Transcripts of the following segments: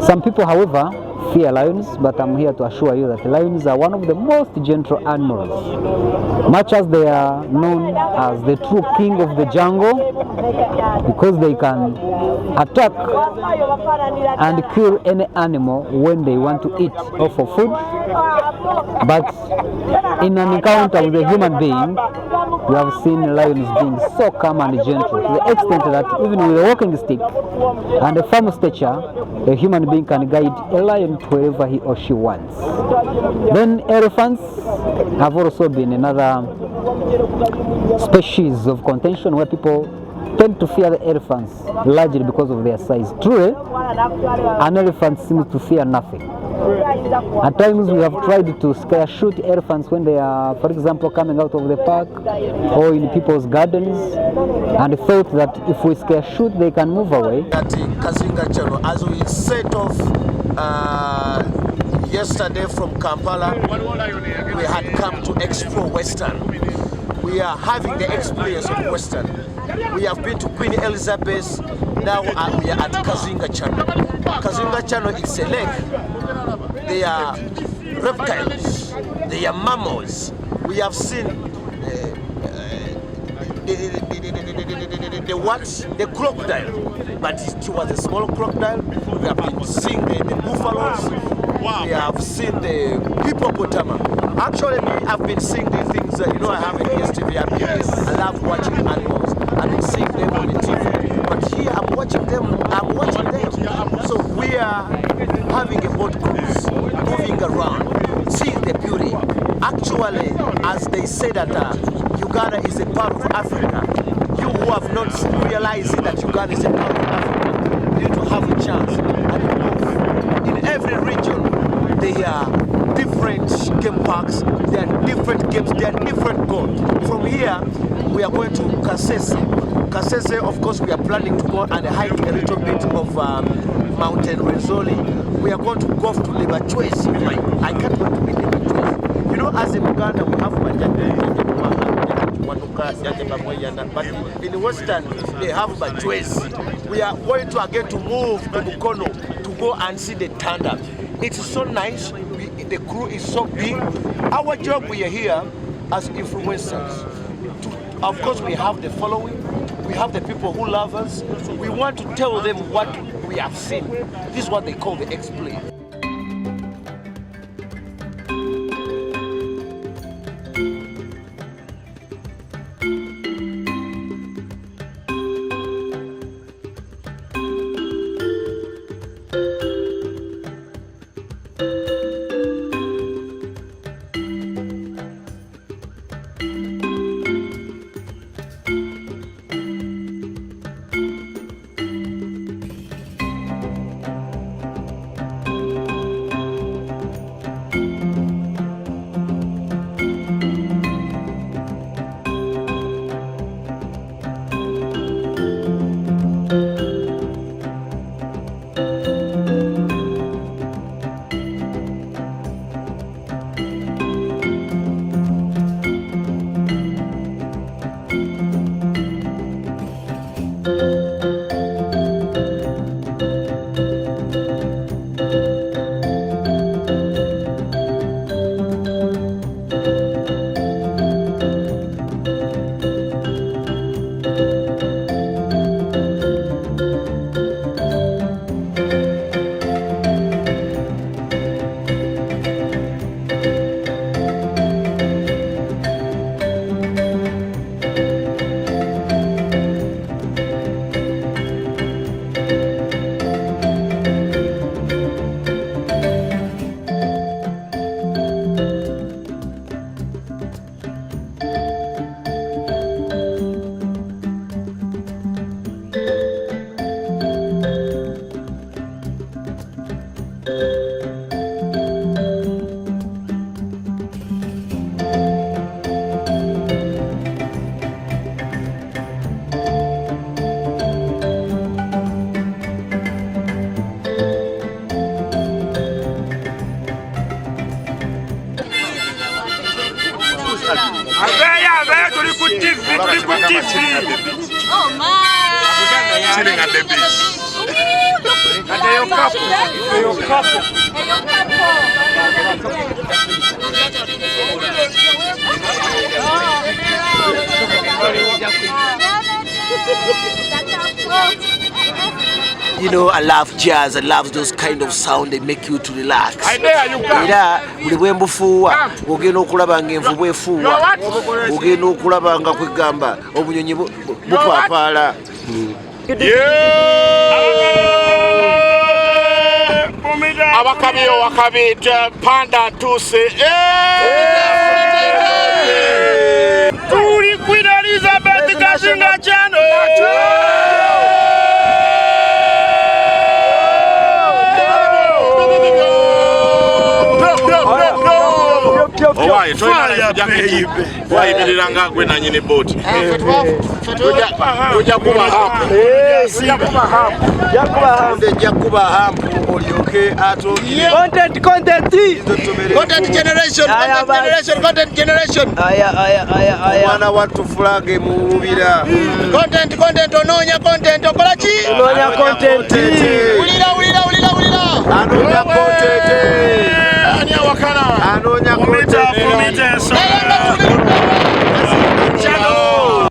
Some people, however, fear lions, but I'm here to assure you that lions are one of the most gentle animals. Much as they are known as the true king of the jungle, because they can attack and kill any animal when they want to eat or for food. But in an encounter with a human being, we have seen lions being so calm and gentle to the extent that even with a walking stick and a firm stature, a human being can guide a lion to wherever he or she wants. Then elephants have also been another species of contention where people tend to fear the elephants largely because of their size. Truly, an elephant seems to fear nothing. At times we have tried to scare shoot elephants when they are, for example, coming out of the park or in people's gardens and thought that if we scare shoot, they can move away. At Kazinga Channel, as we set off uh, yesterday from Kampala, we had come to explore Western. We are having the experience of Western. We have been to Queen Elizabeth, now uh, we are at Kazinga Channel. Kazinga Channel is a lake. They are reptiles. They are mammals. We have seen the, the, the, the, the what? The crocodile. But it was a small crocodile. We have been seeing the, the buffaloes. We have seen the hippopotamus. Actually, me, I've been seeing these things. You know, I have a DSTV. I've been, I love watching animals. I've been seeing them on the TV. But here, I'm watching them. I'm watching them. So we are having a boat cruise, moving around, seeing the beauty. Actually, as they say that Uganda is a part of Africa, you who have not realized that Uganda is a part of Africa, you need to have a chance and move. In every region, there are different game parks, there are different games, there are different goals. From here, we are going to Kasese. Kasese, of course, we are planning to go and hike a little bit of Mountain Rwenzori. We are going to go to Bachwezi. I can't wait to be Bachwezi. You know, as in Uganda, we have but in Western, they have Bachwezi. We are going to again to move to Mukono to go and see the thunder. It's so nice. The crew is so big. Our job, we are here as influencers. Of course, we have the following. We have the people who love us. We want to tell them what we have seen. This is what they call the explain. Aveyo, aveyo, tuli ku TV, tuli ku TV. Oh my! Chilling at the beach. Kati eyo couple, eyo couple. Eyo couple. You know, I love jazz. I love those kind of sound. They make you to relax. I dare you come. Era buli bwe mbufuuwa ogenda okulaba nga envubu efuuwa, ogenda okulaba nga kwegamba obunyonyi bupaapaala. Yeah! Abakabi owakabi panda ntuuse. Tuli Queen Elizabeth Kazinga Channel. Owaye tolina jaketi wayimirira nga gwe nanyini booti. Tojja kuba hampu. Ejja kuba hampu olyoke ate Content, content. Content generation, Aya, content generation, content generation. Aya, aya, aya, aya. Omwana wattu flag emuwubira. Content, content, onoonya content, okola ki? Onoonya content. Wulira, wulira, wulira, wulira. Anoonya content. Ani awakana? Anoonya content. Kazinga Channel.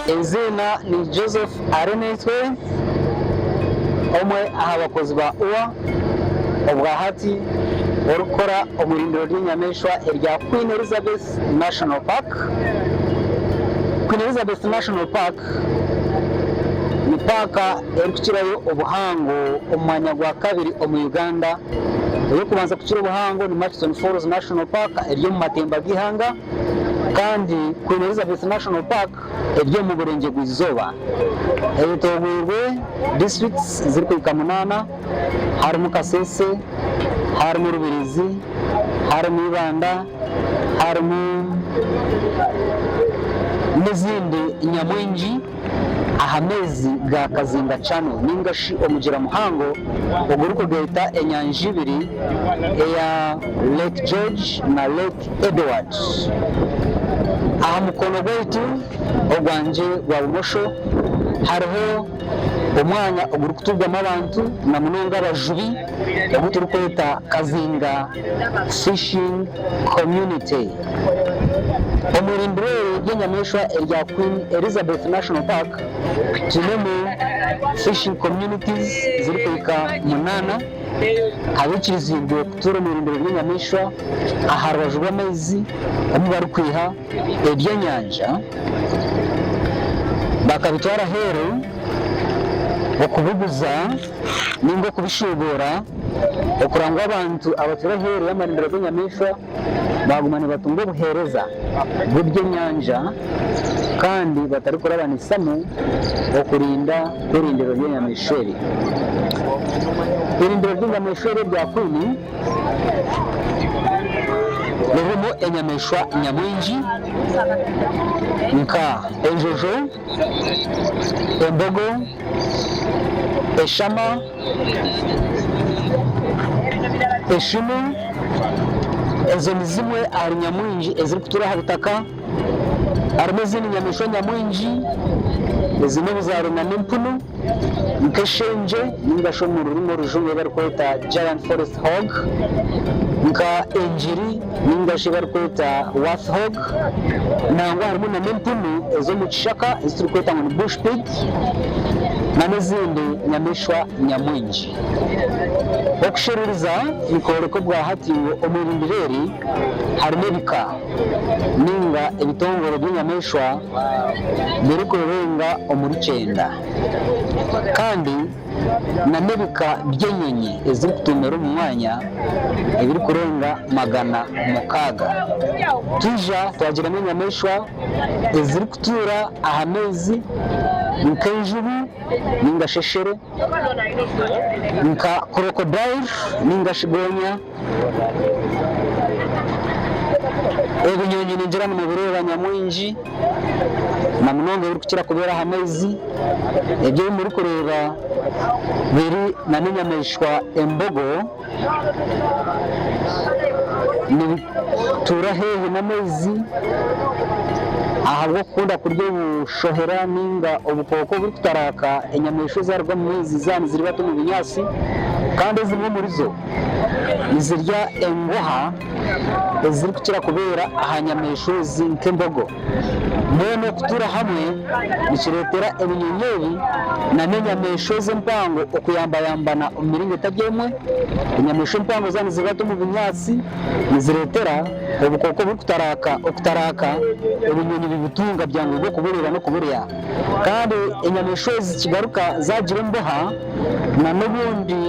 Eiziina ni Joseph Arinaitwe, omwe aha bakozi ba UWA obwa hati orikukora omu irindiro ry'enyamaishwa erya Queen Elizabeth National Park. Queen Elizabeth National Park ni paaka erikukirayo obuhango omu mwanya gwa kabiri omu Uganda. Ey'okubanza kukira obuhango ni Murchison Falls National Park eri omu matemba g'eihanga kandi Queen Elizabeth National Park eri omu burengyerwa-izooba. Eyetooroirwe disiturikiti zirikuhika munaana harimu Kasese, harimu Rubirizi, harimu Ibanda, harimu n'ezindi nyamwingi aha maizi ga Kazinga Channel ninga shi omugyera muhango ogurikugaita enyanja ibiri eya Lake George na Lake Edward. Aha mukono gwaitu ogwangye gwa bumosho hariho omwanya ogurikutuurwamu abantu na munonga abajubi ogu turikweta Kazinga Fishing Community. Omu irindiro eri ery'enyamaishwa erya Queen Elizabeth National Park twinemu Fishing Communities zirikuhika munaana abaikiriziibwe kutuura omu irindiro ry'enyamaishwa aha rubaju rw'amaizi omu barikwiha ebyenyanja bakabitwara aheeru okubiguza ninga okubishubuura okureba ngu abantu abatuura aheeru y'amarindiro g'enyamaishwa baaguma nibatunga obuheereza bw'ebyenyanja kandi batarikurabanisamu okurinda kw'eirindiro ry'enyamaishwa eri. Eirindiro ry'enyamaishwa eri erya Kwini ririmu enyamaishwa nyamwingi nka enjojo, embogo, eshama, Eshumi ezo ni zimwe ahari nyamwingi ezirikutuura aha butaka. Harimu ezindi nyamaishwa nyamwingi eziine obuzaare nana empunu nk'eshengye ninga shi omu rurimi orujungu ei barikweta giant forest hog, nka engiri ninga shi ei barikweta warthog. Nangwa harimu nana empunu ez'omu kishaka ezi turikweta ngu ni bush pig nana ezindi nyamaishwa nyamwingi. Okusheruriza nikworeka obwahati ngu omu irindiro eri harimu ebika ninga ebitongore by'enyamaishwa birikurenga omuri kyenda kandi n'ebika by'enyonyi ezirikutuumira omu mwanya ebirikurenga 600. Twija twagiramu enyamaishwa ezirikutuura aha maizi. Nk'enjubu ninga shi eshere, nka crocodile ninga shi gonya. Ebinyonyi ningira nimubireeba nyamwingi na munonga ebirikukira kubeera aha maizi. Ebyo ebi murikureeba biri n'enyamaishwa embogo nibituura haihi n'amaizi ahabw'okukunda kurya obushohera ninga obukooko oburikutaraaka enyamaishwa ezaruga omu maizi zaaba niziribata omu binyaatsi kandi ezimwe omurizo nizirya enguha ezirikukira kubeera aha nyamaishwa ezi nk'embogo. Mbwenu okutuura hamwe nikireetera ebinyonyi ebi n'enyamaishwa ezi empango okuyambayambana omu miringo etari emwe. Enyamaishwa empango zaaba niziribata omu binyaatsi nizireetera obukooko oburikutaraaka okutaraaka ebinyonyi bibitunga byanguhirwa okubureeba n'okuburya. Kandi enyamaishwa ezi zikigaruka zaagira emboha n'obundi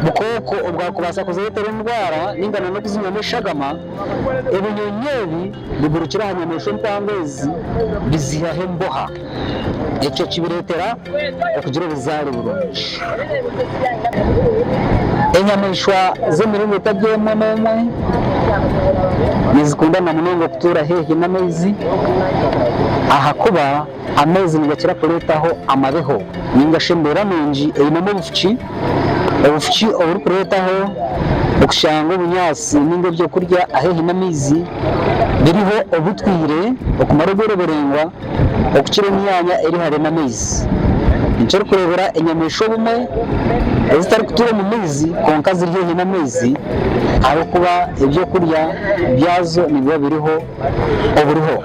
bukooko obwakubaasa kuzireetera endwara nainga n'okuzinywamu eshagama, ebinyonyi ebi bigurukire aha nyamaishwa empango ezi bizihaho emboha. Ekyo kibireetera okugira obuzaare burungi. Enyamaishwa z'emiringo etari emwe n'emwe nizikunda na munonga okutuura haihi n'amaizi ahakuba amaizi nigakira kureetaho amabeho ninga shi embeera nungi einemu obufuki, obufuki oburikureetaho okushanga obunyaatsi ninga ebyokurya haihi n'amaizi biriho obutwire okumara obwire buraingwa okukira emyanya eri hare n'amaizi. Nikyo orikureebera enyamaishwa obumwe ezitarikutuura omu maizi kwonka ziri haihi n'amaizi ahabw'okuba ebyokurya byazo nibiba biriho oburiho.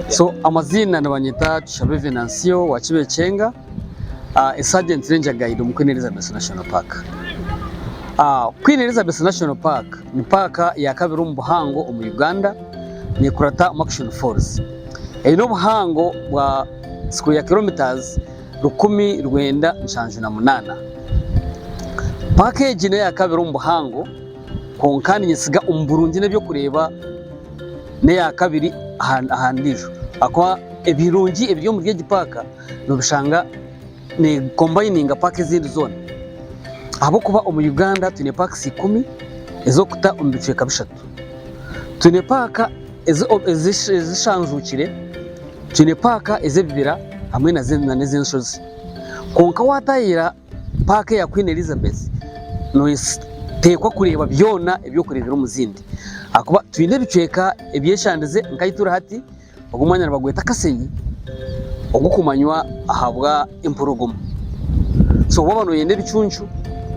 So amaziina nibanyeta Tushabe Venancio wa Kibekyenga, a Sergeant Ranger Guide omu Queen Elizabeth National Park. Queen Elizabeth National Park ni paaka ya kabiri omu buhango omu Uganda nekurata Murchison Falls. Eine obuhango bwa square kilometres 1978. Paaka egi n'eya kabiri omu buhango kwonka ninyesiga omu burungi n'eby'okureeba n'eya kabiri aha ndiijo ahakuba ebirungi ebiri omuri egi paaka nobishanga nekombayininga paaka ezindi zoona ahabw'okuba omu Uganda twine paakisi ikumi ez'okuta omu bicweka bishatu. Twine paaka ezishanjukire, twine paaka ez'ebibira hamwe n'ez'enshozi. Kwonka waatahirira paaka eya Queen Elizabeth noteekwa kureeba byona ebi orikureebera omu zindi ahakuba twine ebicweka ebyeshandize nk'ahu turi hati Ogu omwanya nibagweta Kasenyi ogurikumanywa ahabwa empologoma. So waaba noyenda ebicuncu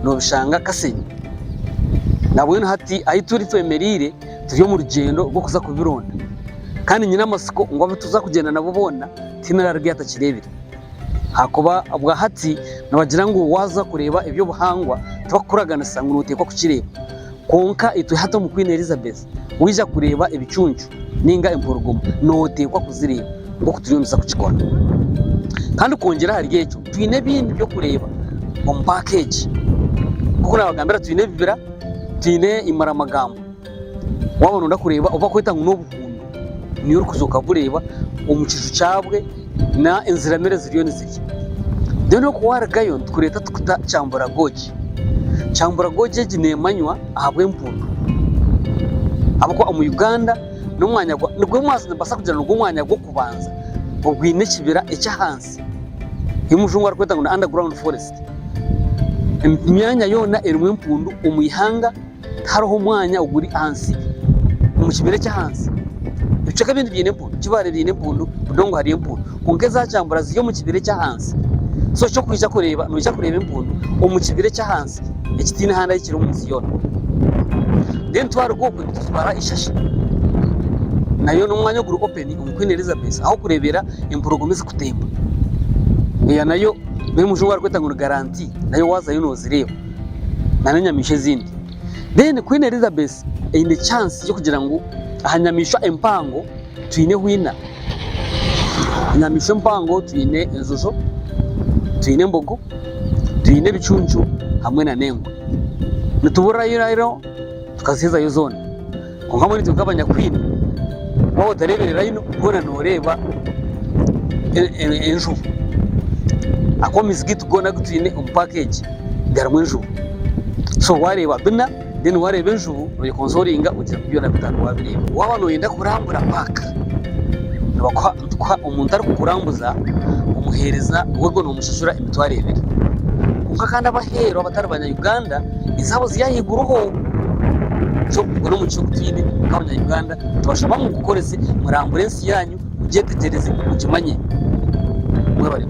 nobishanga Kasenyi. Nabwenu hati ahu turi twemereire turi omu rugyendo rw'okuza kubironda. Kandi nyine amatsiko ngu abu tuza kugyenda nabo boona tihaine orarugayo atakireebire. Ahakuba obwahati nibagira ngu waaza kureeba eby'obuhangwa tibakukuraganisa ngu noteekwa kukireeba. Kwonka itwe hati omu Queen Elizabeth waija kureeba ebicuncu ninga emporogoma noteekwa kuzireeba nk'oku turiyo nituza kukikora. Kandi kwongyera ahari ekyo twine ebindi by'okureeba omu paaka egi. Nk'oku naabagambira twine ebibira, twine imaramagambo. Waaba nooyenda kureeba obu barikweta ngu n'obuhundo, niyo orikuza okabureeba omu kiju kyabwe na enziramire ziriyo nizirya. Then oku waarugayo nitukureeta tukuta Kyambura Gorge. Kyambura Gorge egi neemanywa ahabw'empundu ahabw'okuba omu Uganda n'omwanya gwa nigwo nimbaasa kugira nigwo mwanya gw'okubanza ogwine ekibira eky'ahansi ei omujungu arikweta ngu ni underground forest. Emyanya yoona erimu empundu omu ihanga tihariho omwanya oguri ahansi omu kibira eky'ahansi. Ebicweka ebindi biine empundu, Kibaale biine empundu, Budongo hariyo empundu kwonka eza Kyambura ziri omu kibira eky'ahansi. So eky'okwija kureeba, noija kureeba empundu omu kibira eky'ahansi ekitaine handi ahu kiri omu nsi yoona. Then twaruga okwo nitutwara Ishasha nayo n'omwanya oguri open omu Queen Elizabeth ah'okureebera empologoma ezikutemba. Eya nayo n'ei omujungu arikweta ngu ni guarantee nayo waazayo noozireeba na n'enyamaishwa ezindi. Then Queen Elizabeth eine chance y'okugira ngu aha nyamaishwa empango twineho ina. Enyamaishwa empango twine enjojo, twine embogo, twine ebicuncu hamwe na n'engwe. Nituburirayo rhino tukazihezayo zoona. Kwonka mbwenu itwe nk'abanyakwine waaba otareebire rhino hoona nooreeba enjubu. Ahakuba amaizi gaitu goona agu twine omu paaka egi garimu enjubu. So waareeba bina then waareeba enjubu noyekonsoringa ogira ngu byona bitaano waabireeba. Waaba nooyenda kurambura paaka nibakuha nitukuha omuntu arikukurambuza omuheereza we noomushashura emitwaro ebiri. Kwonka kandi ab'aheeru abatari banya Uganda ezaabo ziri ahaiguruho. So ogwo n'omugisha ogu twine nk'abanya Uganda nitubashaba ngu mugukorese murambure ensi yaanyu mugyetegyereze mugimanye. Mwebare.